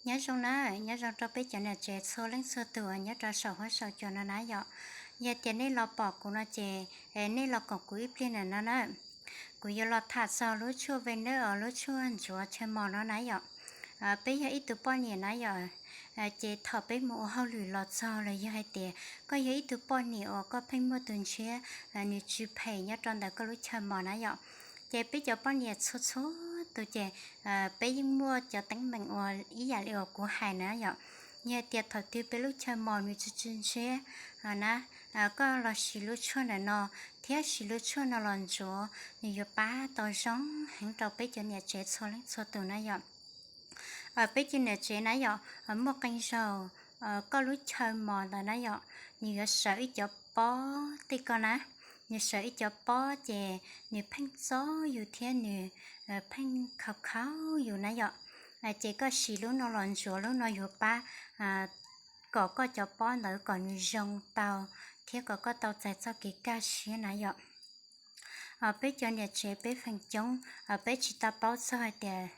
Nyob zoo na, nyob zoo rau peb cov niam tsev txhua leej txhua tus uas nyob rau saum huab saum cua no na yom. Yog tias nej los pom kuv no ces nej los koom kuv ib pliag na no na. Kuv yuav los tham txog lub tshuaj venus, lub tshuaj ntxuav chaw mos no na yom. Peb yog ib tug poj niam na yom, ces thaum peb mus ua hauj lwm los txog los yog hais tias koj yog ib tug poj niam uas koj pheej muaj tus ntshiab nws tsw phem nyob rau ntawm koj lub chaw mos na yom, ces peb cov poj niam txhua txhua tus ces peb yeej muaj cov teeb meem uas ib yam li uas kuv hais na yom. Yog hais tias thaum twg peb lub chaw mos nws tsw tsw ntshiab na, koj los siv lub tshuaj ntawm no thiab siv lub tshuaj no los ntxuav, nws yuav pab tau zoo heev rau peb cov niam tsev txhua leej txhua tus na yom. Peb cov niam tsev na yom, muaj qee zaug koj lub chaw mos ntawd na yom, nws yuav sawv ib cov pob tej ko na, nws sawv ib cov pob ces nws pheej txob yus thiab nws pheej khaus khaus yus na yom. Ces koj siv lub no los ntxuav, lub no yuav pab kom koj cov pob ntawd kom nws zoo tau thiab kom koj tau txais txoj kev kaj siab na yom. Peb cov niam tsev peb feem coob peb tsis tau paub txog hais tias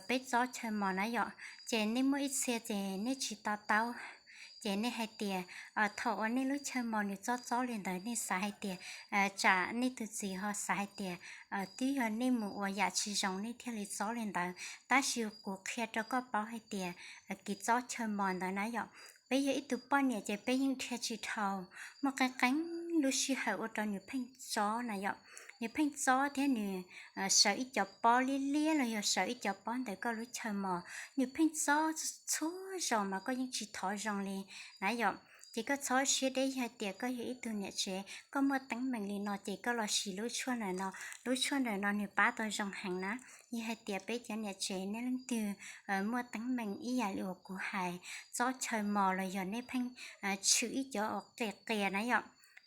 peb txob chaw mos na yom, ces nej muaj ib txhia ces nej tsis to taub, ces nej hais tias thaum uas nej lub chaw mos nws txob txob li ntawd nej xav hais tias tsam nej tus txiv ho xav hais tias twb yog nej mus ua yam tsis zoo nej thiaj li txob li ntawd, tab sis kuv qhia rau koj paub hais tias kev txob chaw mos ntawd na yom, peb yog ib tug poj niam ces peb yeej dhia tsis dhau. Muaj qee qee lub sij hawm ua rau nws pheej txob na yom, nws pheej txob thiab nws sawv ib cov pob liab liab los yog sawv ib cov pob ntawm koj lub chaw mos, nws pheej txob txhua zaus mas koj yeej tsis thov zoo li na yom. Ces koj txhob siab deb, yog hais tias koj yog ib tug niam tsev koj muaj teeb meem li no ces koj los siv lub tshuaj ntawm no, lub tshuaj ntawm no nws pab tau zoo heev na. Yog hais tias peb cov niam tsev nej leej twg muaj teeb meem ib yam li uas kuv hais, txob chaw mos los yog nej pheej tshwm ib cov qias qias na yom,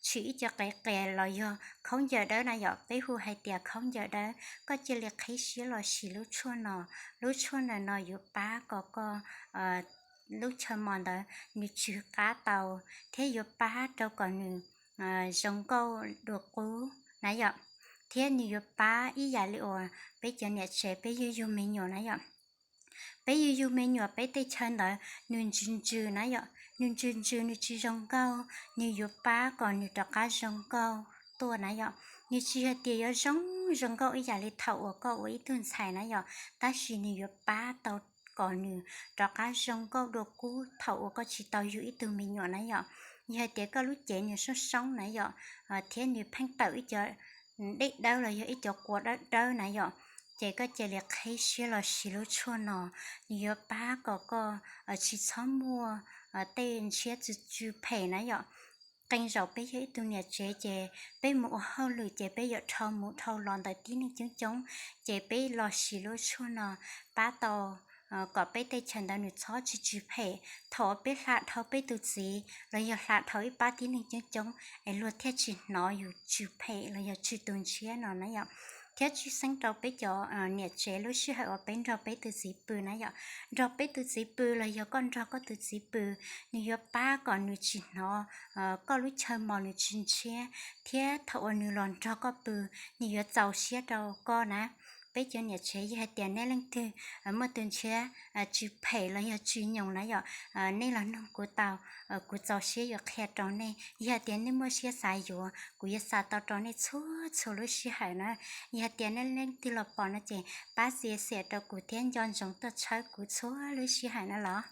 tshwm ib cov qias qias los yog khaub ncaws dawb na yom, peb hu hais tias khaub ncaws dawb, koj cia li qhib siab los siv lub tshuaj no. Lub tshuaj ntawm no yuav pab kom koj lub chaw mos ntawd nws tsw qab tau, thiab yuav pab rau kom nws zoo nkauj dua qub na yom, thiab nws yuav pab ib yam li uas peb cov niam tsev peb yug yug me nyuam na yom. Peb yug yug me nyuam peb tej chaw ntawd nws ntsws ntsws na yom, nws ntsws ntsws nws tsis zoo nkauj, nws yuav pab kom nws rov qab zoo nkauj tuaj na yom. Nws tsis hais tias yuav zoo zoo nkauj ib yam li thaum uas koj ua ib tug ntxhais na yom, tab sis nws yuav pab tau kom nws rov qab zoo nkauj dua qub thaum uas koj tsis tau yug ib tug me nyuam na yom. Yog hais tias koj lub cev nws soob soob na yom, thiab nws pheej tawm ib cov dej dawb los yog ib cov qua dawb dawb na yom, ces koj cia li qhib siab los siv lub tshuaj no, nws yuav pab kom koj tsis txhob muaj tej ntshiab tsw tsw phem na yom. Qee zaum peb yog ib tug niam tsev ces peb mus ua hauj lwm ces peb yuav dhau mus dhau los ntawm tib neeg coob coob, ces peb los siv lub tshuaj no pab tau kom peb tej chaw ntawd nws txhob tsw tsw phem. Thaum uas peb hla dhau peb tus txiv los yog hla dhau ib pab tib neeg coob coob es luag thiaj tsis hnov yus tsw phem los yog tsw tus ntshiab no na yom. Thiab tshwj xeeb rau peb cov niam tsev lub sij hawm uas peb nrog peb tus txiv pw na yom, nrog peb tus txiv pw los yog koj nrog koj tus txiv pw, nws yuav pab kom nws tsis hnov koj lub chaw mos nws tsw ntshiab, thiab thaum uas nws los nrog koj pw, nws yuav txaus siab rau koj na. Peb cov niam tsev yog hais tias nej leej twg muaj tus ntshiab tsw phem los yog tsw nyoos na yom, nej los nug kuv tau, kuv txaus siab yuav qhia rau nej. Yog hais tias nej muaj siab xav yuav, kuv yuav xa tau rau nej txhua txhua lub sij hawm na. Yog hais tias nej leej twg los pom no ces pab share rau kuv thiab nco ntsoov tuaj txhawb kuv txhua lub sij hawm na los.